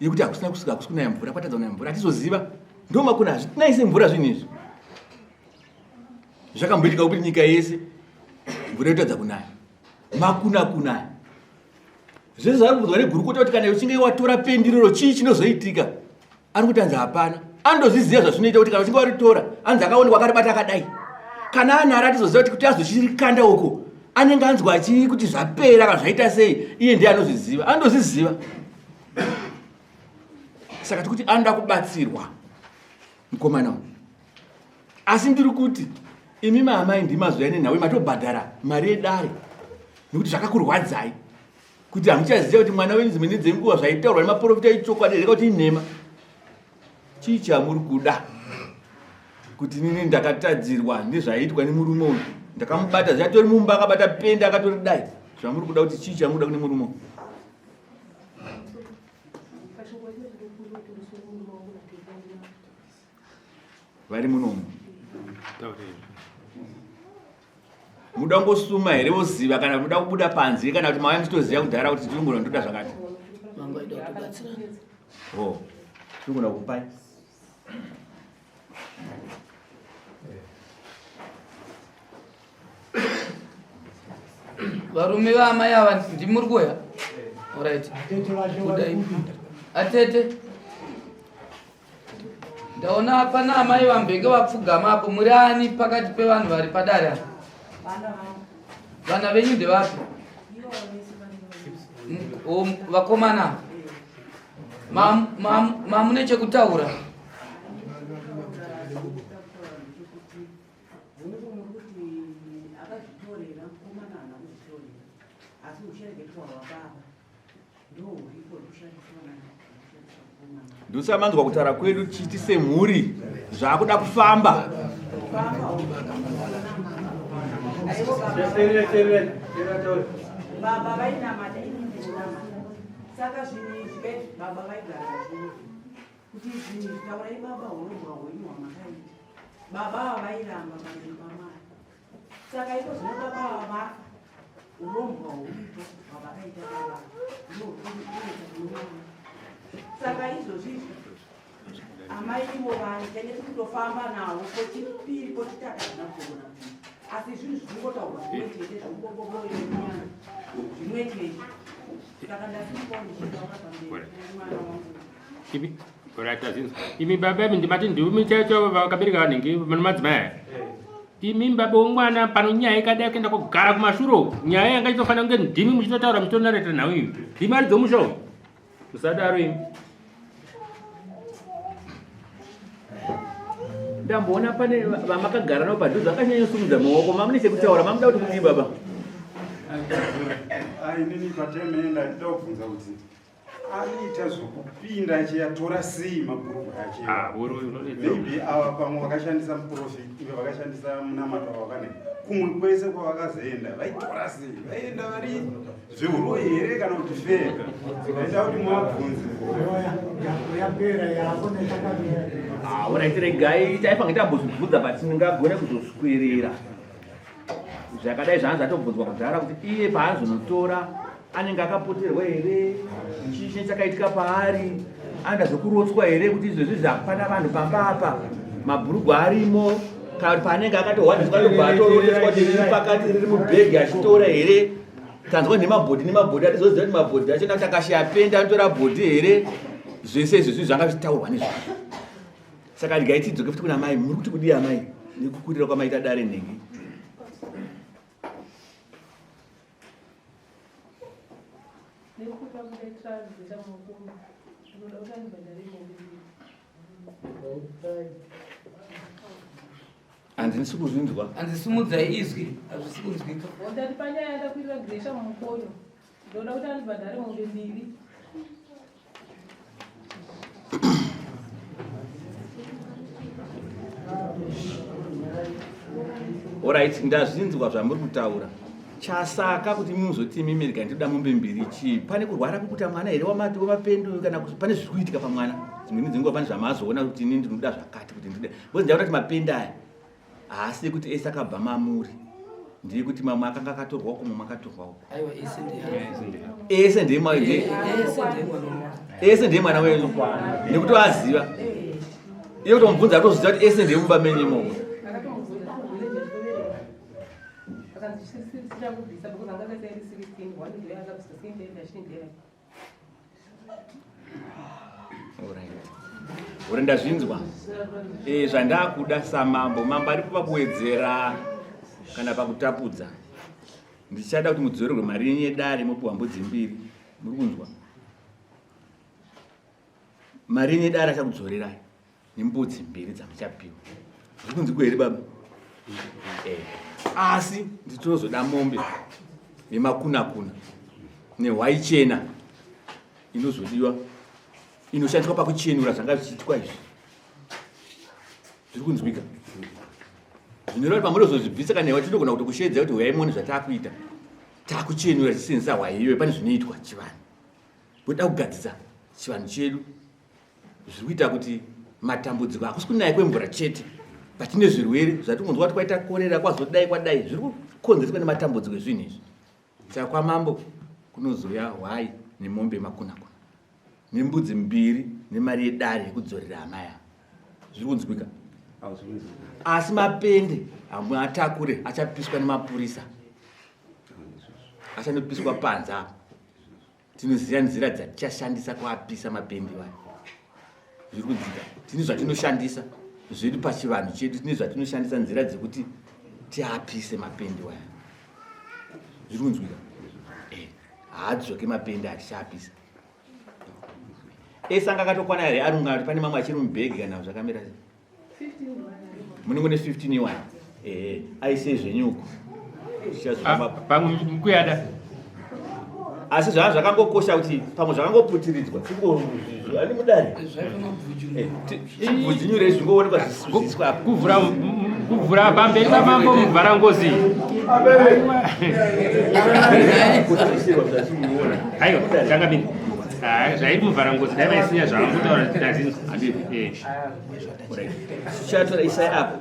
yekuti hakusina kusvika, hakusi kunaya mvura, kwatadza kunaya mvura, hatizoziva. Ndo makuna, hazvitinaise mvura zvinhu izvi. Zvakamboitika kuti nyika yese mvura yotadza kunaya, makuna kunaya. Zvese zvari kubvunzwa negurukota kuti kana uchinge watora pendiriro chii chinozoitika, ari kuti anzi hapana. Anotozviziva zvazvinoita kuti kana uchinge waritora, anzi akaonekwa akaribata akadai, kana anaro atizoziva kuti azochirikanda uko anenge anzwa achii kuti zvapera kana zvaita sei, iye ndiye anozviziva, anotozviziva. Saka tikuti anoda kubatsirwa mukomana uyu. Asi ndiri kuti imi maamai ndimazouya nenhau matobhadhara mari yedare nekuti zvakakurwadzai kuti hamuchaziva kuti mwana wenyu dzimweni dzenguva zvaitaurwa nemaprofita ichokwadi here kuti inhema. Chii chamuri kuda kuti nini ndakatadzirwa nezvaiitwa nemurume uyu, ndakamubata zvatori mumba akabata penda akatori dai. Zvamuri kuda kuti chii chamuri kuda kune murume uyu? Vari munomu muda kungosuma here voziva kana muda kubuda panze kana kuti mauya muchitoziva kudhara kuti tinogona ndoda zvakati? Oh, tinogona kupai. Varume vaamai ava ndimuri kuya? Alright. Atete. Ndaona pana amai vambenge vapfugama apo, muri ani pakati pevanhu vari padare apa? Vana venyu ndevapi? Vakomana. Mamune chekutaura? Ndosamanzwa kutaura kwedu tichiti semhuri zvakuda kufamba. Baba vainamata, ini ndinonamata. Saka zvinhu izvi baba vaigara zvinhu. Kuti zvinhu izvi taurai baba hurombwa hwenyu hwamakaita. Baba ava vairamba pamberi pamai. Saka iko zvino baba ava vafa urombwa huripo hwavakaita baba ndokuita kunomwana. Saka izvozvi izvi amai ivo vani tenge tiri kutofamba navo kwechipiri kwechitatu hazvina kutogona kuita asi zvinhu zvikungotaurwa zvimwe chete zvikungoboboenyana zvimwe chete saka ndasimukawo ndichitaura pamberi nemwana wangu. Imi right azvinzwa. Imi baba imi ndimati ndimi chaicho vakabereka vanenge madzimai aya. Imi baba womwana pano nyaya ikadai kuenda kogara kumashure uko. Nyaya yanga ichitofanira kunge ndimi muchitotaura muchitonareta nhau iyi. Ndimi ari dzomusha uyu. Musadaro imi. Ndamboona pane vamakagara navo padhuze vakanyanyosumudza maoko mamune chekutaura mamuda kuti mudii baba? Inini patime ndaida kubvunza kuti Anoita zvokupinda achiatora sei mabhurugwa acho? Ah, unonetsa. Maybe ava pamwe vakashandisa muprofit, vakashandisa munamato wavakane. Kumwe kwese kwavakazoenda vaitora sei? Vaienda vari zvehuroyi here kana kuti fair? Ndaida kuti muabvunze. Yapera yako nechakamira. Ah, alright regai taifange tambozvibvunza but ndingagone kuzoswerera. Zvakadai zvaanzi atobvunzwa kudhara kuti iye paanzonotora anenge akapoterwa here, chii chine chakaitika paari, anoda zvekurotswa here kuti izvezvi zvakwana vanhu pamba apa, mabhurugwa arimo, kana kuti paanenge akatohwandiswa anobva atoroteswa kuti riri pakati riri mubhegi achitora here. Tanzwa nemabhodhi nemabhodhi atizoziva kuti mabhodhi acho nekuti akashaya pendi anotora bhodhi here. Zvese izvezvi zvanga zvichitaurwa nezvazvo. Saka regai tidzoke futi kuna mai. Muri kuti kudii amai nekukurira kwamaita dare nhingi? Nekupa kudaitira zita mukuru. Ndinoda kuti andibhadhare mombe mbiri. Handisi kuzvinzwa. Hanzi sumudzai izwi, hazvisi kunzwika. Ndati panyaya yandakwirira Gresha mumukono. Ndinoda kuti andibhadhare mombe mbiri. Alright, ndazvinzwa zvamuri kutaura. Chasaka kuti muzoti imimi rega ndinoda mombe mbiri chii? Pane kurwara kukuta mwana here wamati wemapendu kana kuti pane zviri kuitika pamwana? Dzimweni dzenguva pane zvamazoona kuti ini ndinoda zvakati kuti ndinoda. Because ndaona kuti mapenda aya haasi ekuti ese akabva mamuri. Ndeye kuti mamwe akanga akatorwa uko mamwe akatorwa uko. Aiwa ese ndiye. Ese ndiye mwana ndiye. Ese ndiye mwana. Ese ndiye mwana wenyu. Nekuti aziva. Iye kutomubvunza atoziva kuti ese ndiye mumba menyu imomo. Akatomubvunza village achitoverenga. Akanzi sichakubvisa because anga akaisa iri 16 one ndoya akabvisa 16 achiti ndeyake. Uri ndazvinzwa e, zvandakuda samambo mambo ari kuva kuwedzera kana pakutapudza ndichada kuti mudzorerwe mari yenyu yedare mopiwa mbudzi mbiri muri kunzwa mari yenyu yedare achakudzorerai nembudzi mbiri dzamuchapiwa zviri kunzikwa here baba eh, asi nditozoda mombe nemakunakuna nehwai chena inozodiwa inoshandiswa pakuchenura zvanga zvichiitwa izvi zviri kunzwika zvinoreva kuti pamunozozvibvisa kana iwa tinogona kuti kusheedza kuti huyai muone zvatakuita takuchenura tichisenzesa hwai iyoyo pane zvinoitwa chivanhu voda kugadzisa chivanhu chedu zviri kuita kuti matambudziko hakusi kunaya kwemvura chete but tine zvirwere zvatikunzwa kuti kwaita korera kwazodai kwadai zviri kukonzereswa nematambudziko ezvinhu izvi saka kwamambo kunozouya hwai nemombe makunakuna nembudzi mbiri nemari yedare yekudzorera hama yavo zviri kunzwika asi mapende amwe atakure achapiswa nemapurisa achanopiswa panze apo Tinoziva nzira dzatichashandisa kuapisa mapendi iwayo. Zviri kudzika. Tine zvatinoshandisa zvedu pachivanhu chedu, tine zvatinoshandisa nzira dzekuti tiapise mapendi iwayo. Zviri kunzwika? Eh, haadzoke mapendi atichaapisa. Ese anga akatokwana here arunga kuti pane mamwe achiri mubhegi kana zvakamira sei? Munenge ne 15 iwayo. Eh, aisei zvenyu uko. Ah, pamwe mukuyada. Asi zvava zvakangokosha kuti pamwe zvakangoputiridzwa. Ani mudare. Chibvujinyure zvingoonekwa zvisiswa apa. Kuvhura kuvhura pamberi pamambo muvhara ngozi. Aiwa, changamire. Zvairi muvhara ngozi dai vaisiya zvavangotaura tazinzwa. Chatora isai apa.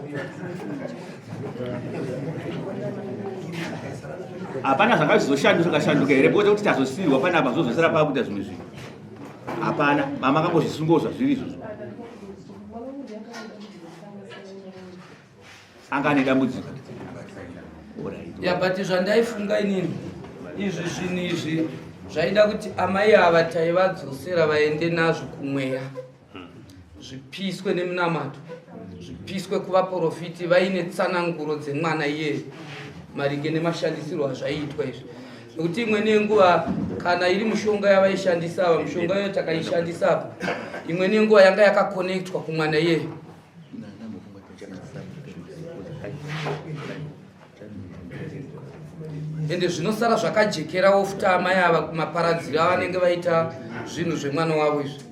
Hapana zvanga zvizoshanduka shanduka here because kuti tazosiirwa panapa zvozosara pakuita zvimwe zvinhu. Hapana, mama akangozvisungawo zvazviri izvozvo. Anga ane dambudziko. Ya but zvandaifunga inini izvi zvinhu izvi zvaida kuti amai ava taivadzosera vaende nazvo kumweya zvipiswe nemunamato zvipiswe kuvaporofiti vaine tsananguro dzemwana iyeye maringe nemashandisirwo azvaiitwa izvi nekuti imweni yenguva kana iri mushonga yavaishandisa ava mushonga iyoyo takaishandisa apa imweni yenguva yanga yakakonektwa kumwana iyeye ende zvinosara zvakajekerawo futi amai ava kumaparadziro avanenge vaita zvinhu zvemwana wavo izvi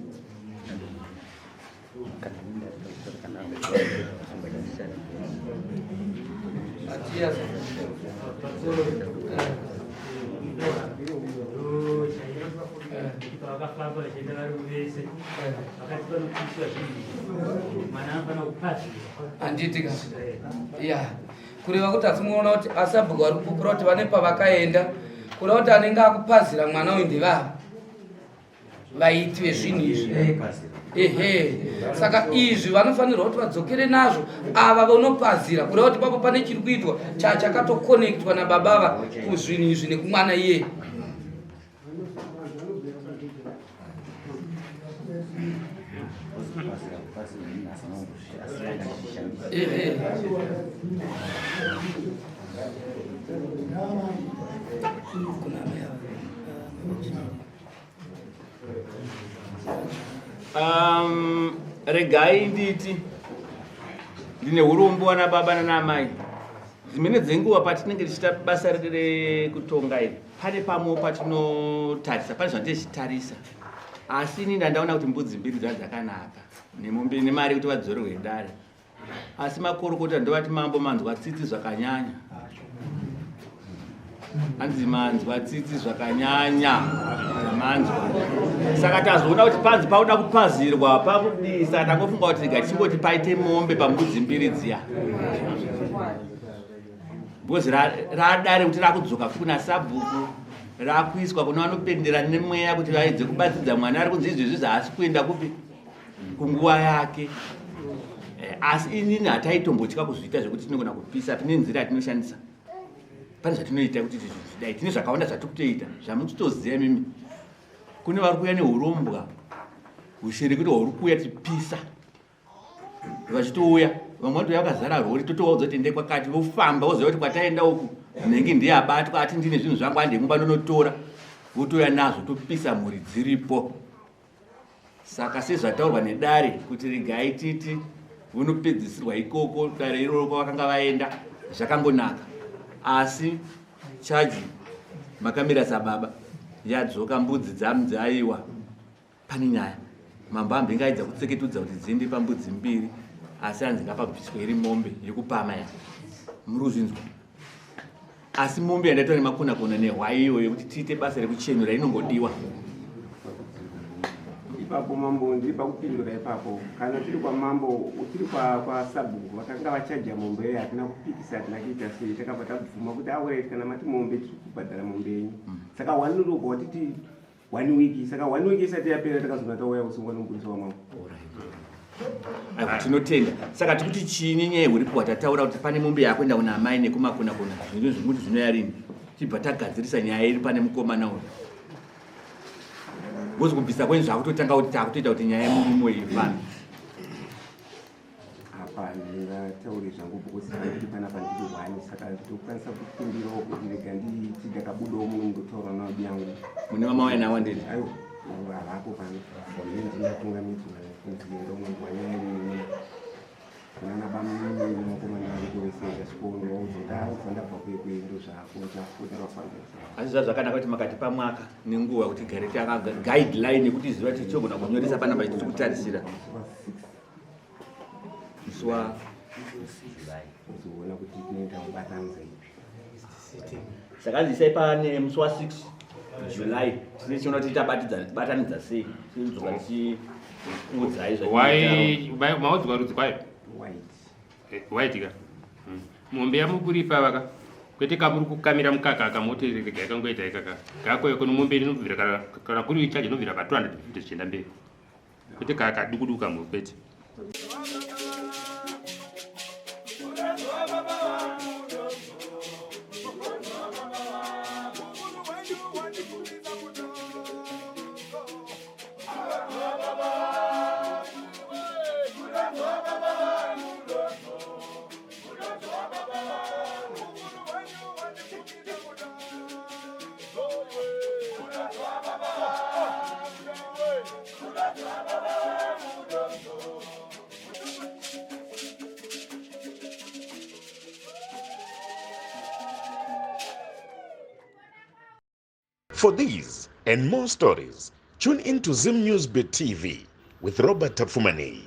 Vakafamba vachienda vari vese vakati panopiswa zvinhu mwana anofanira kupazirwa handiti ka ya kureva kuti asi munoona kuti asabhuku vari kupupura kuti vane pavakaenda kureva kuti anenge akupazira mwana uyu ndevava vaiti vezvinhu izvi ehe saka izvi vanofanirwa kuti vadzokere nazvo ava vonopazira kureva kuti papo pane chiri kuitwa chachakatokonektwa nababava kuzvinhu izvi nekumwana iyeye Ehe. Regai nditi ndine urombo wana baba nana amai dzimene dzenguva patinenge tichiita basa redu rekutonga iri pane pamwe patinotarisa pane zvatinenge tichitarisa asi ini ndandaona kuti mbudzi mbiri dzaa dzakanaka nemombe nemari yekuti vadzorerwe dare asi makorokota ndovati mambo manzwa tsitsi zvakanyanya hanzi manzwa tsitsi zvakanyanya manzwa saka tazoona kuti panzi pauda kupazirwa pakudii saka tangofunga kuti rega tichingoti paite mombe pambudzi mbiri dziya because radare kuti rakudzoka futi kuna sabhuku rakuiswa kune vanopendera nemweya kuti vaedze kubatsidza mwana ari kunzi izvezvi zvaasi kuenda kupi kunguva yake eh, asi inini hataitombotya kuzviita zvekuti tinogona kupisa tine nzira yatinoshandisa pane zvatinoita kuti zvidai tine zvakawanda zvatiri kutoita zvamuchitoziva imimi kune vari kuuya neurombwa ushereketi hwauri kuuya tipisa vachitouya vamwe vanotouya vakazara rori totovaudza kuti endai kwakati vofamba voziva kuti kwataenda uku nhingi ndiye abatwa ati ndine zvinhu zvangu ande mumba ndonotora votouya nazvo topisa mhuri dziripo Saka sezvataurwa nedare kuti regai titi vonopedzisirwa ikoko dare iroro kwavakanga vaenda zvakangonaka asi chaji makamira sababa yadzoka mbudzi dzamdzi aiwa pane nyaya mambo ambenge aidza kutseketudza kuti dziende pambudzi mbiri asi anzi ngapabviswe iri mombe yekupama ya muri kuzvinzwa asi mombe yandaitwa nemakona kona nehwai iyoyo yekuti tiite basa rekuchenura inongodiwa ipapo mambo ndiri pakupindura ipapo kana tiri kwamambo tiri kwasabhuku vakanga vachaja mombe iyoyo hatina kupikisa hatina kuita sei takabva tabvuma kuti aureti kana mati mombe tiri kubhadhara mombe yenyu mm. saka one robo watiti one week saka one week isati yapera takazona tauya kusungwa nomubudisi wamambo Aiwa tinotenda. Saka tikuti chii nenyaya yehuripo hwatataura kuti pane mombe yakuenda kuna amai nekumakona kona zvinhu zvekuti zvinoya rini tibva tagadzirisa nyaya iri pane mukomana uyu. Because kubvisa kwenyu zvakutotanga kuti takutoita kuti nyaya yemurume uyu ifambe. Apa ndingataure zvangu because pandiri panapa ndiri one saka ndokwanisa kukumbirawo kuti rega nditi ndakabudawo muno ndotaura nabi yangu. Mune vamauya nawo handiti? Aiwa havako pano ini ndingatungamidzwa kunzi enda unonzwa nyaya yenyu kunana bamunini nevakomana variko vese ndasvikoondovaudza kuti aubva ndabva kwekwe ndozvako tafuta vafamba Asi zvazvakanaka kuti makati pamwaka nenguva kuti gare taka guideline yekuti ziva kuti togona kunyoresa panapa tiri kutarisira. Musi wa uzoona kuti tinoita kubatanidza ipi saka nzisai pane musi wa 6 July tine chiona kuti tabatanidza sei tinodzoka tichikuudzai. Wai maudzwa rudzi kwayo? White ka. Mombe yamukuripa vaka kwete kamuri kukamira mukaka akamoti rega yakangoita ikaka gakoyo kuno mombe inobvira kana kuri charge inobvira pa 250 zvichienda mberi kwete kaduku duku kamwe kwete. For these and more stories, tune in to Zim News Bit TV with Robert Tafumani.